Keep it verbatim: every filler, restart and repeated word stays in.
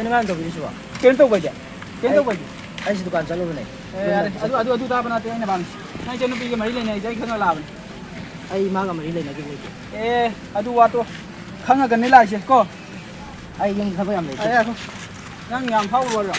ꯀꯩꯅꯣ ꯃꯥꯅ ꯇꯧꯕꯤꯔꯤꯁꯤꯕꯣ? ꯀꯩꯅꯣ ꯇꯧꯕꯩꯗꯤ? ꯀꯩꯅꯣ ꯑꯩ, ꯇꯧꯕꯩꯗꯤ? ꯑꯩꯁꯨ ꯗꯨꯀꯥꯟ ꯆꯠꯂꯨꯕꯅꯦ꯫ ꯑꯦ, ꯌꯥꯔꯦ꯫ ꯑꯗꯨ, ꯑꯗꯨ, ꯑꯗꯨ ꯇꯥꯕ ꯅꯠꯇꯦ ꯑꯩꯅ ꯄꯥꯝꯃꯤꯁꯤ꯫ ꯅꯪ ꯏꯆꯟꯅꯨꯄꯤꯒ ꯃꯔꯤ ꯂꯩꯅꯩꯁꯦ ꯑꯩ ꯈꯪꯉ ꯂꯥꯛꯑꯕꯅꯤ꯫ ꯑꯩ ꯃꯥꯒ ꯃꯔꯤ ꯂꯩꯅꯈꯤꯕ ꯂꯩꯇꯦ꯫ ꯑꯦ, ꯑꯗꯨ ꯋꯥꯗꯣ ꯈꯪꯉꯒꯅꯤ ꯂꯥꯛꯏꯁꯦ ꯀꯣ꯫ ꯑꯩ ꯌꯨꯝ ꯊꯕꯛ ꯌꯥꯝ ꯂꯩꯇꯦ꯫ ꯑꯦ, ꯅꯪ ꯌꯥꯝ ꯐꯥꯎꯕ ꯋꯥꯔꯣ?